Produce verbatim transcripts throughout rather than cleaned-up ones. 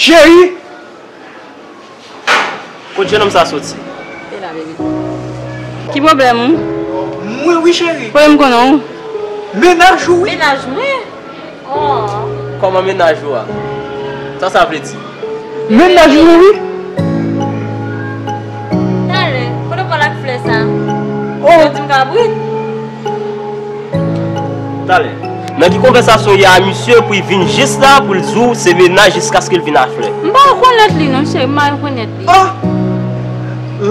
Cheri! Kot jennonm sa soti? E la, baby. Ki pwoblèm ou? Mwen wi cheri. Pwoblèm konnen ou? Mennaj ou wi. Mennaj mwen? Oh. Kòman mennaj ou a? Sa sa vle di? Mennaj mwen wi. Talè, kote w pral ak flè sa? Oh. Ou di m kabrit? Talè. Nan ki konvèsasyon w ye a misye pou l vin jis la pou l di w se mennaj jiskaske l vin a flè? M pa rekonèt li non cheri, m pa rekonèt li. Oh!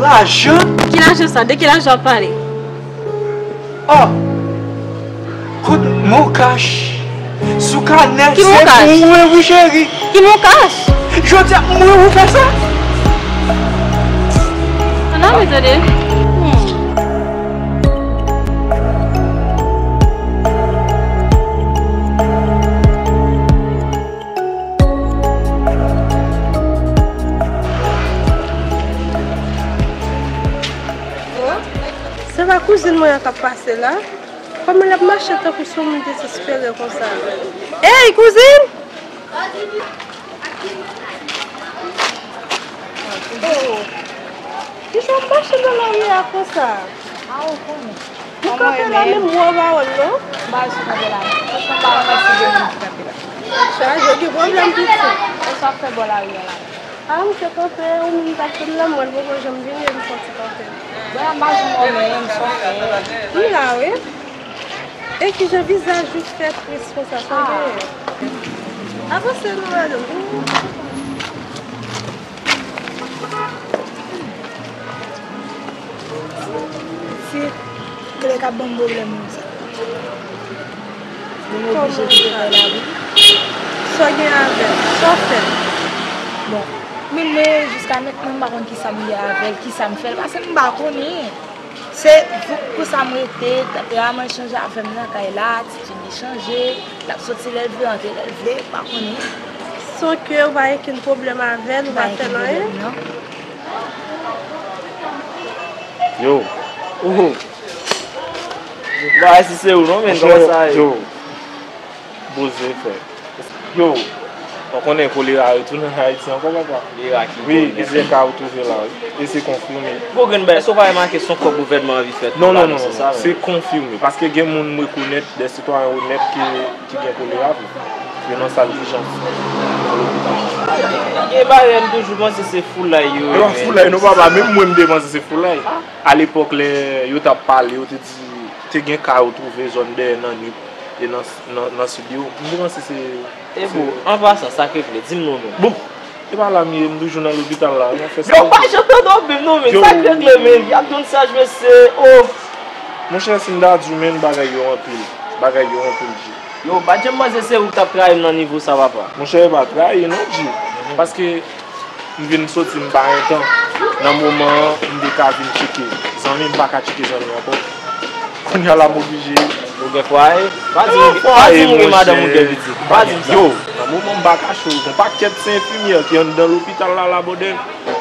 Lajan? Ki lajan sa? De ki lajan w ap pale? Oh! Kout moukach sou kanè se pou mwen wi cheri. Ki moukach? Jodi a mwen ou fè sa? Ann ale tande. Se pa kouzin mwen an k ap pase la? Kòman l ap mache tankou se yon moun dezespere konsa? Ey, kouzin! Oh, kijan w ap mache nan lari a konsa? A, ou konnen. Ou kanpe la menm ou an ba wòl non? M pa sou kanpe la non. Franchman, m pa renmen si gen moun ki kanpe la. Chaje, ou gen pwoblèm piti. Sa w ap fè bò lari a la? A, m te kanpe, ou menm t ap tann lanmò, l poko janm vini, e m soti kanpe. Bon, m pa janm wè w menm, sa w fè? M la, wi. E kijan vizaj ou fè tris konsa, sa w genyen? Avanse non, madanm. Se klè k ap ban m pwoblèm konsa. Mwen oblije kite kay la wi. Sa w gen avè l? Sa w fè l? Bon, men mwen jiska mentnan m pa konn kisa m gen avè l, kisa m fè l, paske m pa konnen. Se pou sa m rete, tanperaman l chanje avè m nan kay la, atitid li chanje, l ap soti lè l vle, rantre lè l vle, m pa konnen. San ke w pa gen kenn pwoblèm avè l, ou pa fè l anyen? Yo. Oho. M pa wè si se ou non, men kòman sa ye? Yo. Poze frè. Yo. Ou konnen kolera retounen an Ayiti ankò papa. Kolera ki wi, plizyè ka retwouve la wi. E se konfime. Gwo grenn bagay, èske w pa remake se yon kòb gouvènman an anvi fè? Non, non, non, non, se konfime. Paske gen moun m rekonèt, de sitwayen onèt ke ki gen kolera vre. Yo nan sal dijans, nan lopital. Gen bagay m toujou panse se foulay yo. E pa foulay non papa, menm mwen m te panse se foulay. Alepòk lè yo t ap pale, yo te di te gen ka yo twouve zòn dèyè nan Nip e nan, nan, nan Sid yo. M te panse se. E bon, an pasan, sa k regle, di m non men. Bon, e pa la m ye, m toujou nan lopital la, m ap fè sa. Yo pa janm tande w menm non men, sa k regle men, y ap jwenn saj mesye, oh. Monchè, si m ta di w menm, bagay yo anpil, bagay yo anpil, G. Yo, pa janm panse se ou k t ap trayi m nan nivo sa, papa. Monchè, e pa trayi non, G. Paske m vin soti, m pa gen tan. Nan moman an, m te ka vin tcheke zanmi, m pa ka tcheke zanmi ankò. Kounye a la, m oblije. Ou gen fwaye? Pa di m ou gen madanm, ou gen pitit. Pa di m sa. Yo, nan moman m pa kache w, gon pakèt se enfimyè ki anndan lopital la, la, bòdèl.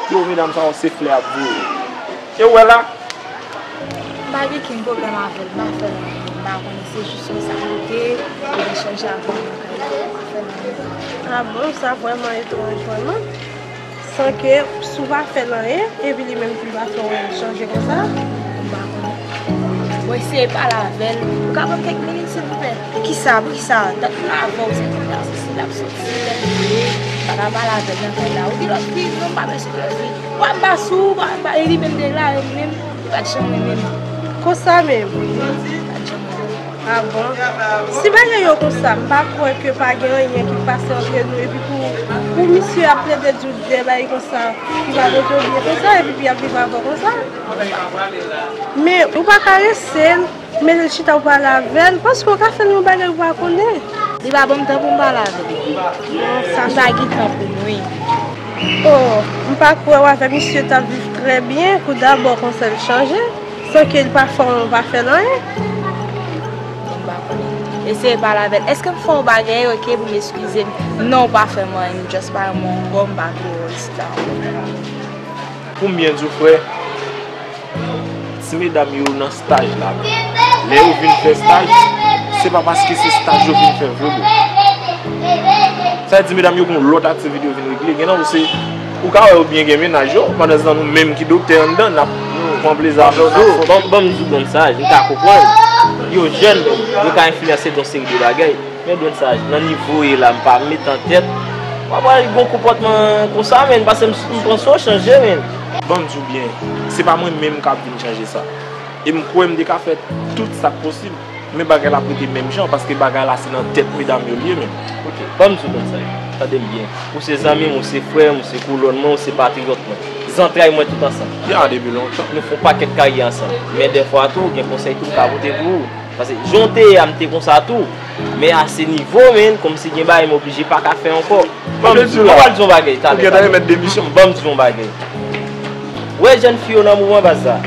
Yo, medam sa yo, se flè y ap voye. E w wè la, M pa gen kenn pwoblèm avè l, m pa fè l anyen, m pa konnen, se jis yon salite, li vin chanje avè m nan kay la, m pa fè l anyen. A bon, sa vrèman etranj vrèman. San ke si w pa fè l anyen, epi li menm tou li pa fè w anyen, li chanje konsa? M pa konnen. Bon, eseye pale avè l. Ou ka ban m kèk minit, silvouplè? Poukisa? Poukisa? Dat m la avè w, se kounye a, se si l ap soti, lè l vle, m pa ka pale avè l nan kay la. Ou gen lòt fi? Non, m pa bezwen lòt fi. W ap ba sou, w ap ba, e li menm deklare li menm. Li pa t janm renmen m. Konsa menm? Wi, li pa t janm renmen m. A bon? Si bagay yo konsa, m pa kwè ke pa gen anyen ki pase antre nou epi pou, pou misye ap plede di w de bagay konsa ki pa pote w byen konsa epi pou y ap viv avè w konsa. Men ou pa karese l, mete l chita w pale avè l, paske w ka fè l yon bagay ou pa konnen. Li pa ban m tan pou m pale avè l. Li pa gen tan pou mwen. Oh, m pa kwè w avè misye t ap viv trè byen, kou dabò konsa l chanje, san ke l pa fè w, ou pa fè l anyen. M pa konnen. Eseye pale avè l. Èske m fè w bagay, oke, pou m eskize m? Non, ou pa fè m anyen, m just pa renmen w ankò, m pa vle wè w isi la ankò. Pou m byen di w, frè, ti medam yo nan staj la menm. Lè yo vin fè staj, se pa paske se staj yo vin fè vre, bro. Sa vle di medam yo gen yon lòt aktivite yo vin regle. Gen nan yo se, ou ka wè yo byen gen mennaj yo, pandan se tan nou menm ki doktè anndan, n ap pran plezi avè yo, n ap fòk. Bon, bon, m di w Don Saj, m ka konprann. Yo jèn, yo ka enfliyanse de yon seri de bagay. Men Don Saj, nan nivo w ye la, m pa met an tèt w ap al gen yon konpòtman konsa, menn, paske m, m panse w chanje, menn. Ban m di w byen, se pa mwen menm k ap vin chanje sa. E m kwè m te ka fè tout sa k posib. Men bagay la ap rete menm jan, paske bagay la se nan tèt medam yo l ye menm. Ok, ban m di w Don Saj, tande m byen. Ou se zanmi m, ou se frè m, ou se kolòn mwen, ou se patriyòt mwen. Zantray mwen tout ansanm. Ya, depi lontan. Nou fè yon pakèt karyè ansanm. Men dèfwa tou, gen konsèy tou m ka pote pou ou. Paske jan w te ye a, m te konsa tou. Men a se nivo, menn, kòmsi gen bagay m oblije pa ka fè ankò. Ban m di w, mwen pral di yon bagay talè. Ou gentan remèt demisyon. Ban m di yon bagay. Ou wè jèn fi yo nan mouvman baz la,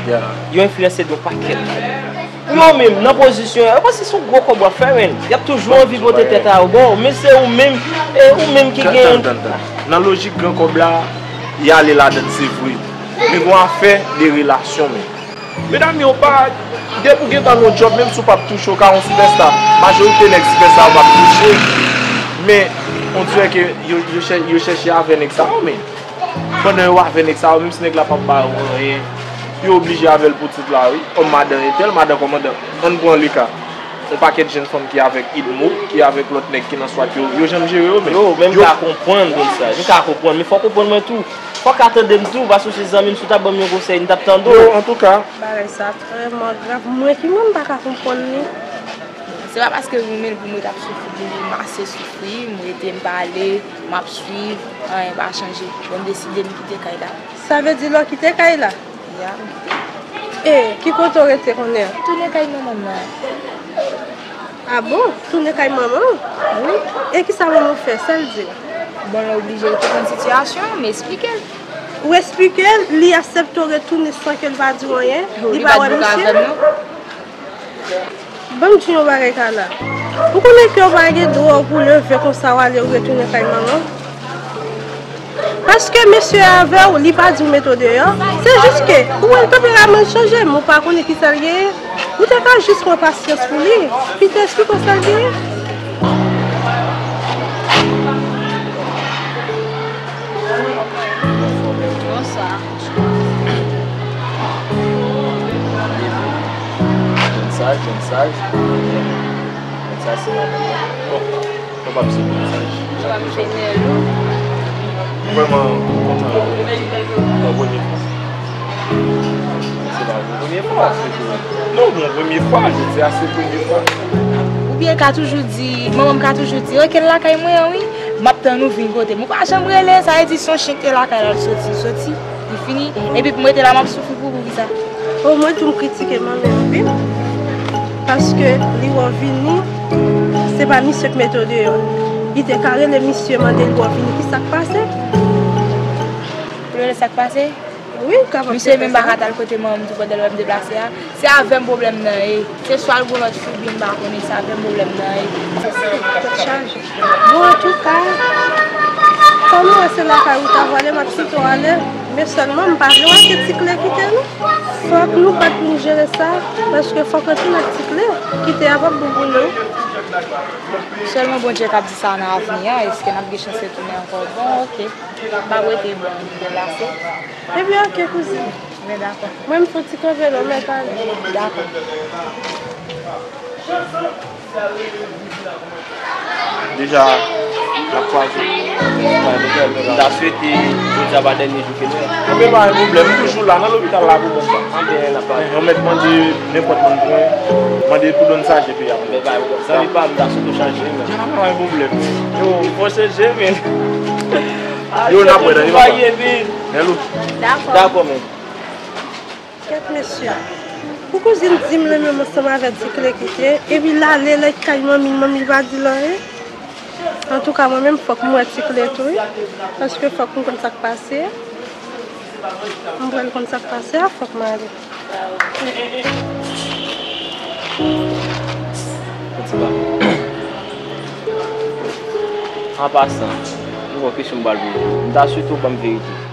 yo enfliyanse de yon pakèt. Pou yo menm, nan pozisyon yo, yo panse se yon gwo kòb w ap fè, menn. Y ap toujou anvi pote tèt a yo ba w, men se ou menm, e ou menm ki gen. Tann, tann, tann. Nan lojik gran kòb la, y ale ladann, se vre. Men gon afè de relasyon, menn. Medam yo pa, depi w gentan nan yon djòb, menm si w p ap touche, w ka yon sipèsta. Majorite nèg sipèsta yo p ap touche. Men, on dirè ke yo, yo chè-, yo chèche avè nèg sa yo, men pandan yo avè nèg sa yo, menm si nèg la p ap ba yo anyen, yo oblije avè l pou tit la, wi. Kòm madan entèl, madan kòmandan. Ann pran le ka. Yon pakèt jèn fanm ki avèk Idmo, ki avèk lòt nèg ki nan swat yo, yo janm jere yo, men. Yo, men m ka konprann Don Saj, m ka konprann, men fò w konprann mwen tou. Fò w ka tande m tou, paske w se zanmi m, si w t ap ban m yon konsèy, m t ap tande w. Yo, antouka. Bagay sa vrèman grav. Mwen ki mwen m pa ka konprann li. Se pa paske m renmen l pou mwen t ap soufri pou li, m ase soufri, m rete m pale, m ap swiv, anyen pa chanje. Bon, m deside m kite kay la. Sa vle di lè w kite kay la? Ya, m kite. E, ki kote w rete kounye a? Tounen kay manman m nan. A bon? Tounen kay manman w? Wi. E kisa manman w fè? Sa l di w? Bon, l oblije l konprann sitiyasyon an, m esplike l. Ou esplike l, li aksepte w retounen san ke l pa di w anyen? Li pa wè misye? Ban m di w yon bagay, Kala. Ou konnen ke w pa gen dwa pou w leve konsa w ale w retounen kay manman w? Paske mesye a avè w, li pa di w mete w deyò. Se jis ke ou wè l, tanperaman l chanje, men w pa konnen kisa l genyen. Ou te ka jis pran pasyans pou li. Pita esplike w sa l genyen. Bonswa. Jèn saj, jèn saj. Jèn saj se madanm mwen. Bon, mwen p ap site mesaj. Mwen vrèman kontan wè w pou premye fwa. Se pa pou premye fwa, se pou, non, bon, premye fwa, jodi a se premye fwa. Ou byen ka toujou di, manman m ka toujou di, rete lakay mwen an, wi. M ap tann ou vin kote m. Ou pa janm rele, sa vle di se yon chen ki te lakay la, l soti, l soti. Li fini. Epi pou m rete la, m ap soufri pou, pou kisa? O, mwen tou m kritike manmi anpil. Paske li wè w vini, se pa misye k mete w deyò. Li te ka rele misye, mande l wè w vini, kisa k pase? Pou l rele sa k pase? Wi, m ka panse sa. Misye menm pa ka t al kote manman m tou pandan l wè m deplase a. Se avè m pwoblèm nan ye. Se swa l gon lòt fi oubyen m pa konnen, se avè m pwoblèm nan ye. Tèt chaje. Bon, antouka, kòm ou wè se lakay ou ta vwale, m ap kite w ale, men sèlman m pa vle w achte ti kle kite nou. Fòk nou bat pou nou jere sa, paske fòk ansanm ak ti kle kite a p ap bon pou nou. Sèlman Bondye k ap di sa nan avni an, èske n ap gen chans retounen ankò? Bon, oke. M p ap rete bon, m deplase. Ebyen, oke, kouzin. Men dakò. Mwen, m fè yon ti kanpe la, mèt ale. Dakò. Deja, n ap kwaze. M ta swete jodi a pa dènye jou ke nou. Anben, pa gen pwoblèm, m toujou la, nan lopital la pou mwen. Anben, n ap pale. Mwen mèt mande nenpòt moun pou mwen. Mande pou Don Saj epi ap. Anben, pa gen pwoblèm. Zanmi pa m, m ta swete w chanje, men. Ya, pa gen pwoblèm. Yo, fò chanje, men. Yo, n ap wè, tande, papa. Hello. Dakò. Dakò, men. Kèt mesye. Pou kouzin di m li menm ansanm avè ti kle kite, epi l ale, l al kay manmi l, manmi l pa di l anyen. Antouka, mwen menm, fòk m wè ti kle tou, wi. Paske fòk m konn sa k pase. M pral konn sa k pase a, fòk m ale. An pasan, m gon kesyon m pral poze w. M ta swete w ban m verite.